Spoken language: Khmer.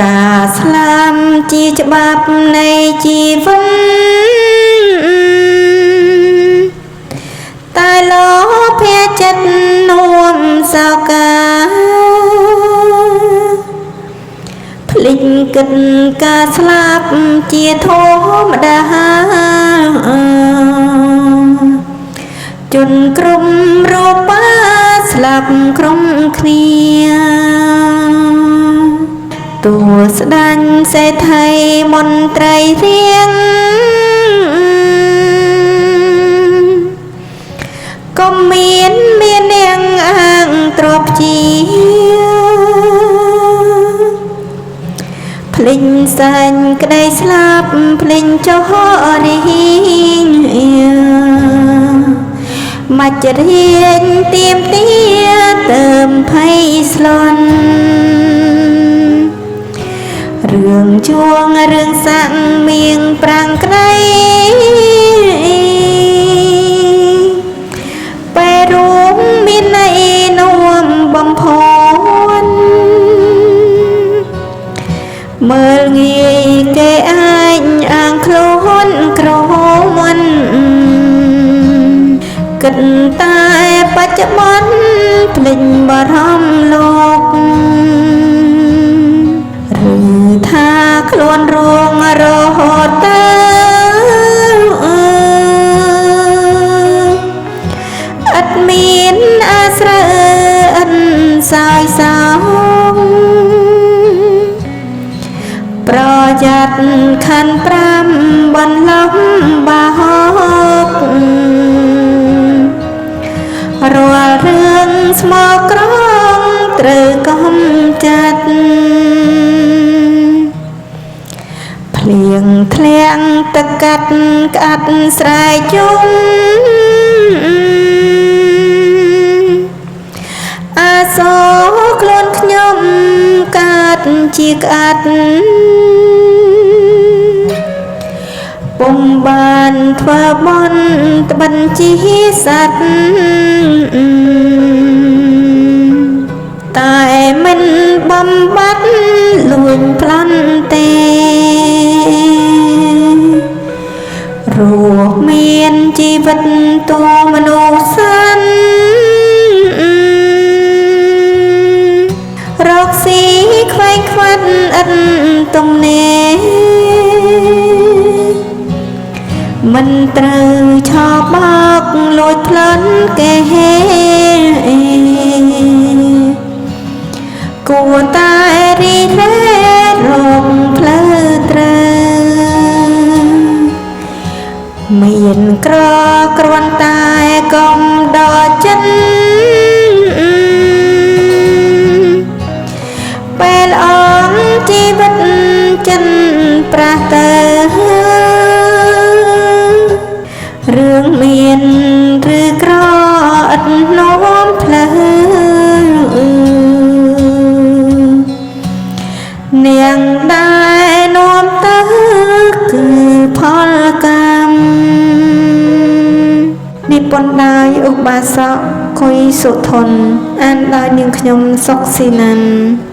ការស្លាប់ជាច្បាប់នៃជីវិតតែលោភៈចិត្តនាំសោកាភ្លេចគិតការស្លាប់ជាធម្មតាជនក្រុមរបាស្លាប់ក្រុមគ្នាតួស្ដាញ់សេដ្ឋីមន្ត្រីរៀងក៏មានមាននាងអាងទ្របជាភ្លេញសាញ់ក្តីស្លាប់ភ្លេញចោរីមច្ចរាជទៀមទាទៅមភ័យស្លន់រឿងជួងរឿងសាក់មៀងប្រាំងក្តីបែរួមមានន័យនាំបំផនមើលងាយគេអាចអាងខ្លួនក្រមុនគិតតែបច្ចុប្បន្នភ្លេចបារម្ភលោកឬថាខ្លួនរងរហូតទៅឥតមានអាស្រូវឥតសោយសោងប្រយ័ត្នខណ្ឌ5បន្លំបាហករាល់រឿងស្មោកក្រងត្រូវកំចាត់ភ្លៀងធ្លាក់ទឹកកាត់ក្អាត់ស្រែកយំអាសូរខ្លួនខ្ញុំកាត់ជាក្អាត់ពុំបានធ្វើបន់ត្បិនជាសត្វតែមិនបំបត្តិលួចប្លន់ទេរស់មានជីវិតតួមនុស្សសិនរកស៊ីខ្វែងខ្វាត់ឥតទំនេរមិនត្រូវឆោបោកលួចប្លន់គេគួរតែរីរេរកផ្លូវត្រូវមានក្រគ្រាន់តែកុំដល់ចិត្តពេលអងជីវិតចិនប្រាស់ទៅរឿងមានឬក្រឥតនាំផ្លូវនាងដែលនាំទៅគឺផលកម្មនិពន្ធដោយឧបាសកគុយសុធនអានដោយនាងខ្ញុំសុកស៊ីណាន់។